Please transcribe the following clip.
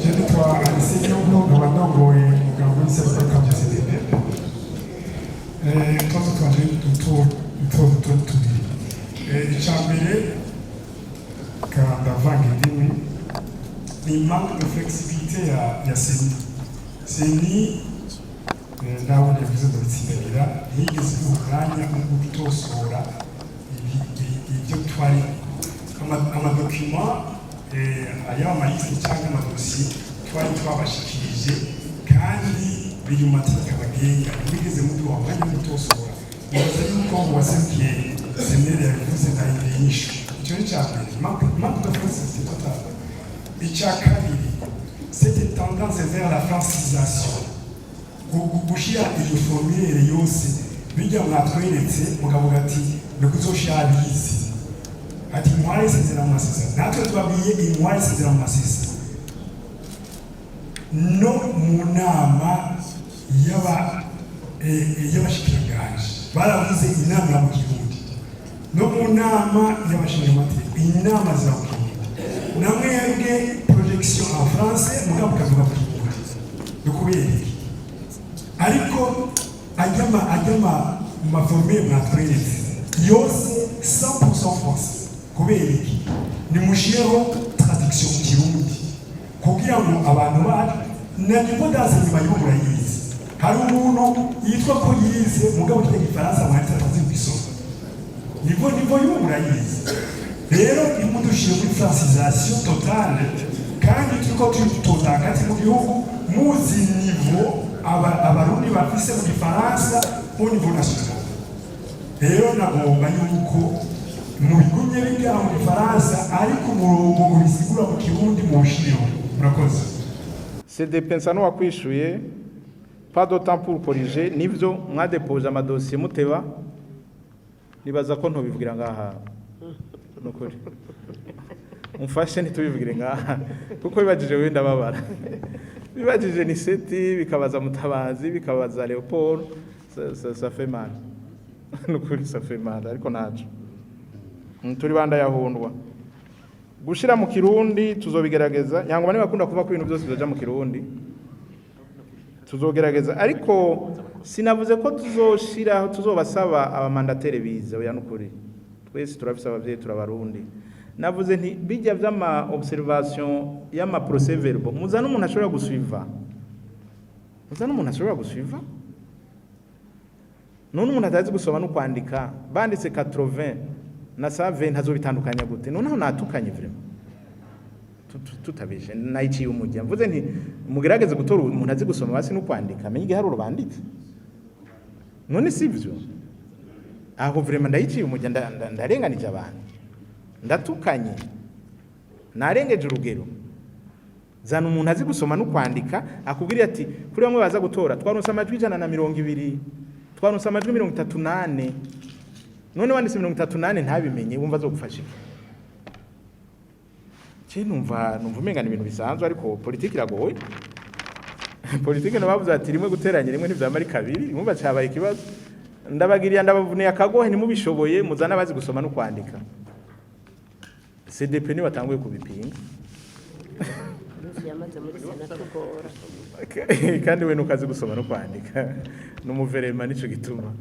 Je nitwa Alice Nyongo, nkaba ndongoye umugabo w'iseseka bya CDP. Utubazo twanje duto duto duto tubiri. Icya mbere, ndavanga indimi, ni manque de flexibilité ya CENI. CENI, ndabona yavuze ndabitsindagira, ntiyigeze iduha umwanya wo gutosora ibyo twari amadocuments, ayaba amalistes cyangwa amadosiye twari twabashikirije, kandi biri mu mategeko abagenga. Ntibigeze muduha umwanya wo gutosora. Nibaza yuko uwaserukiye CNL yabivuze, ndahindura inyishu. Icyo ni icya mbere, manque de flexibilité totale. Icya kabiri, cette tendance vers la francisation, gushyira iyo formulaire yose bijya mwatweretse, mukavuga ati ni kuzoshira abizi, ati inkware isezera mu masesa. Natwe tubabwiye, inkware isezera mu masesa. No mu nama y'abashikiranganji baravuze inama ya mu Kirundi, no mu nama y'abashingamateka inama ziba mu Kirundi. Na mwebwe projection en français, mugabo mukavuga mu Kirundi, ni ukubera iki? Ariko ajyama maformulaires mwatweretse yose 100% français, kubera iki? Nimushireho traduction mu Kirundi kugira ngo abantu bacu na niveau d'enseignement y'ubu murayizi. Hari umuntu yitwa ko yize, mugabo kirya gifaransa mwanditse atazi kugisoma. Niveau y'ubu murayizi. Rero nimudushire muri francisation totale, kandi turiko tutoza hagati mu gihugu, muzi niveau Abarundi bafise mu gifaransa au niveau national. Rero nagomba yuko mubigumye bijya mu gifaransa, ariko umurongo ubisigura mu Kirundi muwushireho. Murakoze. CDP nsa n'uwakwishuye. Pas de temps pour corriger, nivyo, mwadéposé amadosiye muteba. Nibaza ko ntobivugira ngaha, nukuri umfashe ntitubivugire ngaha, kuko bibajije wewe ndababara, bibajije ni seti, bikabaza Mutabazi, bikabaza Leopold, ça fait mal, nukuri ça fait mal, ariko ntaco. Turi banda yahundwa gushira mu Kirundi, tuzobigerageza. Nyangoma nibakunda kuva ko ibintu byose bizoja mu Kirundi, tuzogerageza, ariko sinavuze ko tuzoshiraho, tuzobasaba abamandataires bize. Oya, nukuri twese turafise abavyeyi, turabarundi. Navuze nti bijya vy'ama observation y'ama procès verbaux, muzana umuntu ashobora gusuiva, muzana umuntu ashobora gusuiva. None umuntu atazi gusoma no kwandika, banditse 80 na 120, ntazobitandukanya gute? Noneho natukanye vraiment, tutabeshe, nayiciye umujya, mvuze nti mugerageze gutora umuntu azi gusoma basi no kwandika, amenye igiharuro banditse. None sivyo? Aho vraiment ndayiciye umujya, ndarenganije abantu, ndatukanye, narengeje urugero. Zana umuntu azi gusoma no kwandika, akubwira ati kuri bamwe baza gutora twaronse amajwi 120, twaronse amajwi 34. None wanditse 34 ntabimenye, wumva azogufasha iki? Ce numva umenga ni ibintu bisanzwe, ariko politiki iragoye. Politiki nabavuze ati rimwe guteranya rimwe ntivyama ari kabiri. Mwumva cabaye ikibazo. Ndabagiriya, ndabavuniye akagohe, ntimubishoboye, muzana abazi gusoma no kwandika. CDP ni watanguye kubipinga. Iminsi yamaze muri sena tugora. Kandi we nukazi gusoma no kwandika, n'umuverema, nico gituma.